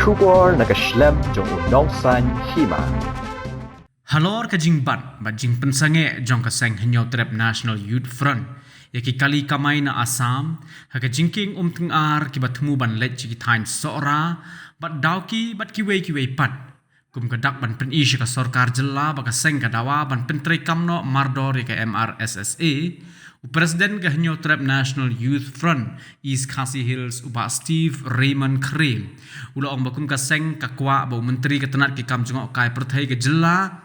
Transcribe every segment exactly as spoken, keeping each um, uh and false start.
Khubor na ka shlem jong u Nongsaiñ Hima. Halor ka jingbat bad jingpynsangeh jong ka seng Hynñiewtrep National Youth Front ïa ki kali kamai na Assam ha ka jingkieng Umtyngar kiba thmu ban leit sha ki thaiñ Sohra bad Dawki bad kiwei kiwei pat, kum ka dak ban pyni sha ka sorkar jylla ba ka seng ka dawa ban pyntreikam noh mardor ïa ka M R S S A, u President ka Hynñiewtrep National Youth Front East Khasi Hills, u Bah Steve Raymond Khyrem, u la ong ba kum ka seng ka kwah ba u Myntri ka tnat ki kam jngohkai pyrthei ka jylla,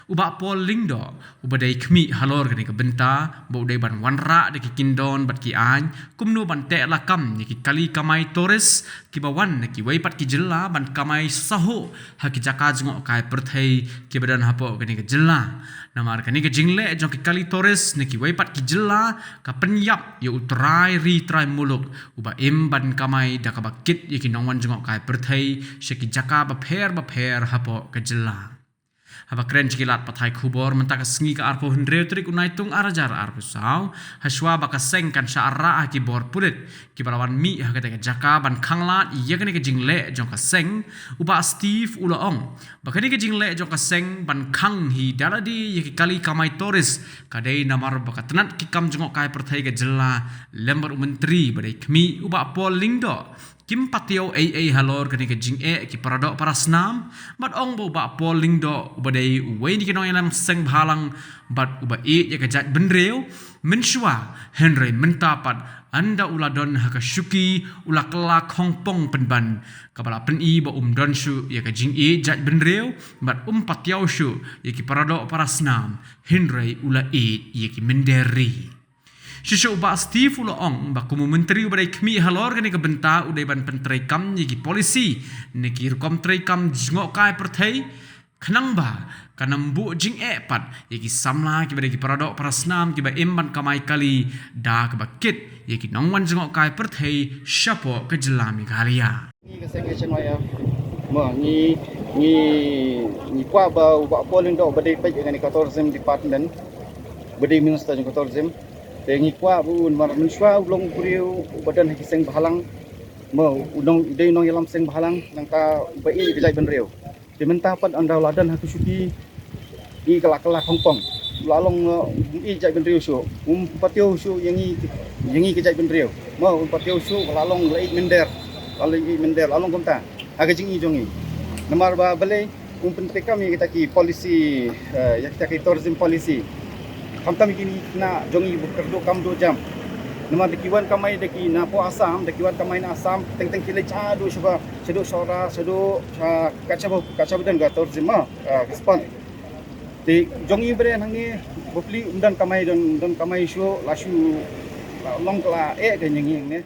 u Bah Paul Lyngdoh, uba dei khmih halor kane ka bynta, ba u dei ban wanrah da ki kyndon bad ki aiñ kumno ban teh lakam ïa ki kali kamai tourist kiba wan na kiwei pat ki jylla ban kamai sahuh ha ki jaka jngohkai pyrthei kiba don hapoh kane ka jylla. Namar kane ka jingleh jong ki kali tourist na kiwei pat ki jylla ka pynïap ïa u trai ri trai muluk uba im ban kamai da kaba kit ïa ki nongwan jngohkai pyrthei sha ki jaka bapher bapher hapoh ka jylla. Haba kren sha ki lad pathai khubor mynta ka sngi ka arphew hynriew tarik u Naitung ar hajar arphew saw, hashwa ba ka seng kan shah rah ha ki bor pulit kiba la wan mih ha kata ka jaka ban khanglad ïa kane ka jingleh jong ka seng, u Bah Steve u la ong ba kane ka jingleh jong ka seng ban khang hi da lade ïa ki kali kamai tourist ka dei namar ba ka tnat ki kam jngohkai pyrthei ka jylla lem bad u Myntri ba dei khmih, u Bah Paul Lyngdoh, kim pat ïoh ei ei halor kane ka jingeh ki paradoh parasnam, bad ong ba u Bah Paul Lyngdoh uba dei uwei na ki nongïalam seng bhalang bad uba ïeit ïa ka jaitbynriew mynshuwa, hynrei mynta pat ynda u la don ha ka shuki u la kylla khongpong pynban, kaba la pyni ba um don shuh ïa ka jingïeit jaitbynriew bad um pat ïoh shuh ïa ki paradoh parasnam, hynrei u la ïeit ïa ki mynder ri. Shisha u Bah Steve u la ong ba kum u Myntri uba dei khmih halor kane ka bynta u dei ban pyntreikam ïa ki polisi ne ki rukom treikam jngohkai pyrthei, khnang ba kan ym buh jingeh pat ïa ki samla kiba dei ki paradoh parasnam kiba im ban kamai kali da kaba kit ïa ki nongwan jngohkai pyrthei shapoh ka jylla Meghalaya. Ngi ka seng H N Y F, ma ngi, ngi, ngi kwah ba u Bah Paul Lyngdoh ba dei peit ïa kane ka tourism department, ba dei minister jong ka tourism. Te ngi kwah ba un, mar mynshuwa u long u briew uba don ha ki seng bhalang, ma u nong, u dei nongïalam seng bhalang, nangta uba ïeit ïa ka jaitbynriew. Te mynta pat ynda u la don ha ka shuki, ngi kylla kylla khongpong. La long, uh, um ïeit jaitbynriew shuh. Um pat ïoh shuh ïa ngi, ïa ngi ka jaitbynriew. Ma um pat ïoh shuh, la long la ïeit mynder. La long ïeit mynder, la long kumta ha ka jingïeit jong ngi. Namar ba balei um pyntreikam ïa kita ki polisi, uh, ïa kita ki tourism policy. Khamtam ïa kine ki khynnah jong ngi ba kyrduh kam duh jam. Namar da ki wan kamai da ki napoh Assam, da ki wan kamai na Assam, teng teng ki leit shaduh shuh ba, shaduh Sohra, shaduh, ah, ka shaba, ka shaba don ka tourism, ah, ka spot. Te jong ngi ba dei hangne, bapli um don kamai, don, don kamai shuh, la shu, la long ka la eh ka jong ngi hangne.